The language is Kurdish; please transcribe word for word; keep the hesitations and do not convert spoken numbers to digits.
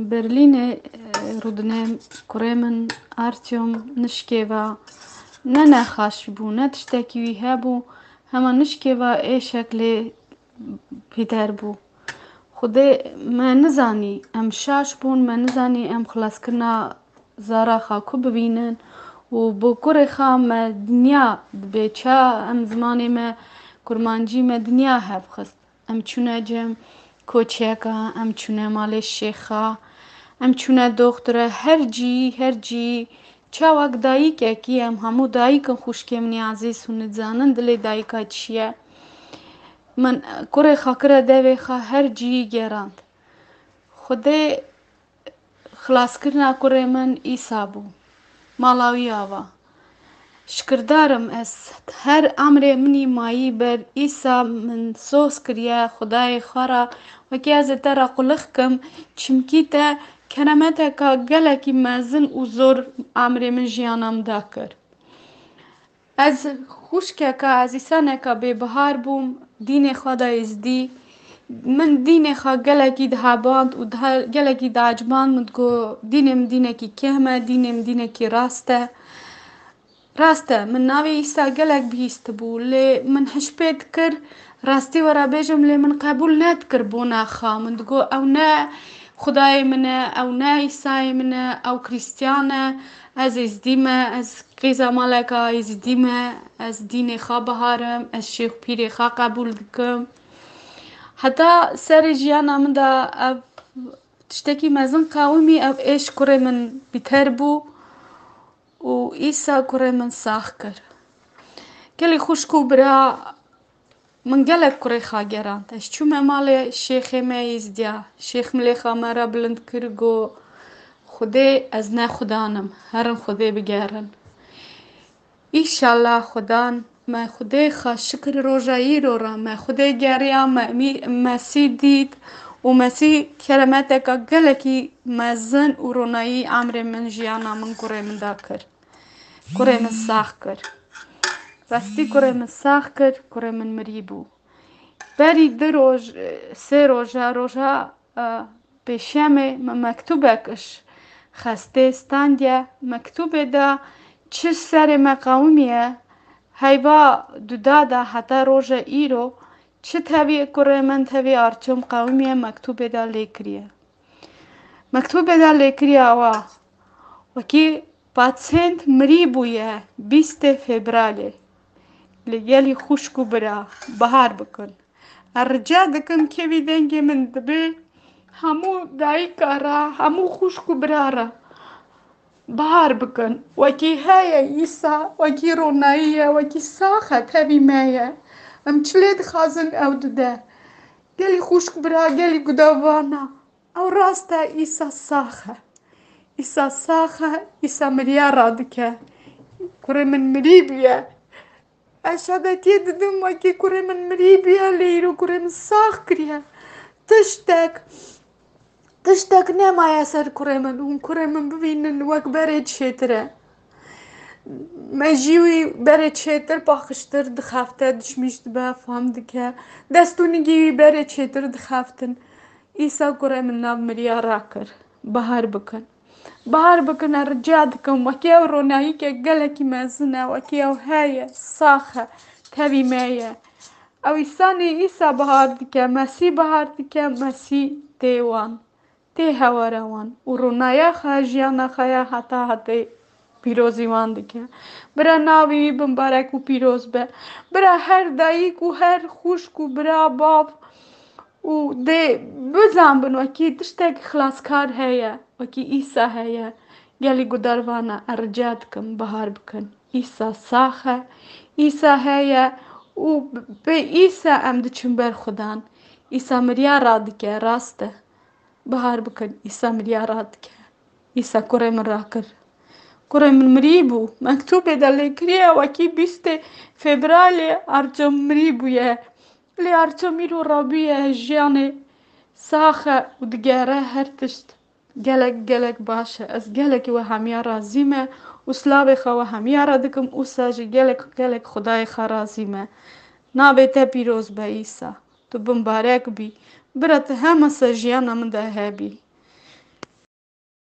Berlînê, e, rûdine kurê min Artyom nişkêva ne nexaş bû, ne tiştekî wî hebû, hema nişkêva êşek lê pîter bû. Xwedê me nizanî, em şaş bûn, me nizanî em xilaskirina zara xwe ku bibînin û bo kurê xwe me dinya dibê ça em zimanê me kurmancî me dinya hebxist. Em çûne cem koçeka, em çûne malê şêxa, em çûne doxtire, her cî, her cî. Çawak dayikekî, em hemû dayik in, xwişkê min ê ezîz, hûn nizanin dilê dayika çi ye. Min kurê xwe kire devê xwe, her cî gerand. Xwedê xilaskirina kurê min Îsa bû. Mala wî ava. Şikirdar im ez her emrê min î mayî ber Îsa min soz kiriye Xwedayê xwe re, wekî ez ê te re qulix kim, çimkî te keremeteka gelekî mezin û zor emrê min jiyana min de kir. Ez xwişkeka, ez îsaneka bêbihar bûm, dînê xwe de êzdî. Min dînê xwe gelekî diheband û dihe-, gelekî dieciband, min digot, dînê min dînekî kêhm e, dînê min dînekî rast e. Rast e, min navê Îsa gelek bihîstibû, lê min hişpê dikir, rastî we re bêjim, lê min qebûl nedikir bona xwe. Min digot, ew ne Xwedayê min e, ew ne Îsayê min e, ew Krîstiyan e, ez êzdî me, ez qîza maleka êzdî me, ez dînê xwe biharim, ez şêx pîrê xwe qebûl dikim. Heta serê jiyana min de ev tiştekî mezin qewimî, ev êş kurê min bîter bû û Îsa kurê min sax kir. Gelî xwişk û bira, min gelek kurê xwe gerand. Ez çûme malê şêxê me Êzdiya. Şêx milê xwe me re bilind kir, got, Xwedê, ez ne Xudan im, herin Xwedê bigerin. Îşallah Xudan, me Xwedê xwe şikir roja îro re, me Xwedê geriya, me mî-, Mesî dît û Mesî keremeteka gelekî mezin û ronayî emrê min, jiyana min, kurê min de kir. Kurê min sax kir. Rastî kurê min sax kir, kurê min mirî bû. Berî du roj, sê roja, roja, e, pêşemê min mektûbek ji xestê standiye. Mektûbê de çi serê me qewimiye, heyva duda de heta roja îro, çi tevî kurê min, tevî Arçom qewimiye, mektûbê de lê kiriye. Mektûbê de lê kiriye awa, wekî pasyent mirî bûye bîstê febralê. Lê gelî xwişk û bira, bihar bikin. Ez rica dikim, kevî dengê min dibe hemû dayika re, hemû xwişk û bira re bihar bikin. Wekî heye Îsa, wekî ronayî ye, wekî sax e, tevî me ye. Em çi lê dixwazin ew dide. Gelî xwişk bira, gelî guda vana. Ew rast e, Îsa sax e. Îsa sax e, Îsa miriya radike. Kurê min mirî bûye. Ez şadetiyê didim, wekî kurê min mirî bûye, lê îro kurê min sax kiriye. Tiştek, tiştek nemaye ser kurê min. Hûn kurê min bibînin, wek berê çêtir e. Me jî wî berê çêtir, paqijtir dixefte, dişmîş dibe, fam dike. Dest û nigî wî berê çêtir dixeftin. Îsa kurê min nav miriya rakir. Bihar bikin. Bihar bikin, ez rica dikim. Wekî ew ronayîke gelekî mezin e, wekî ew heye, sax e, tevî me ye. Ew îsanê Îsa bihar dike, Mesîh bihar dike, Mesîh tê wan. Tê hewara wan û ronaya xwe, jiyana xwe ya heta hetê pîrozî wan dike. Bira navê wî bimbarek û pîroz be. Bira her dayik û her xwişk û bira bav û dê bizanbin wekî tiştek xilaskar heye, wekî Îsa heye. Gelî gudarvana, ez rica dikim, bihar bikin. Îsa sax e, Îsa heye û bi Îsa em diçin ber Xudan. Îsa miriya radike, rast e. Bihar bikin, Îsa miriya radike. Îsa kurê min rakir. Kurê min mirî bû. Mektûbê de lê kiriye wekî bîstê febralê Arçom mirî bûye. Lê Arçom îro rabûye jiyanê, sax e û digere her tişt. Gelek, gelek baş e. Ez gelekî we hemiya razî me û silavê xwe we hemiya re dikim. Ûsa jî gelek, gelek Xwedayê xwe razî me. Navê te pîroz be Îsa. Tu bimbarek bî. Bira tu hemasa jiyana min de hebî.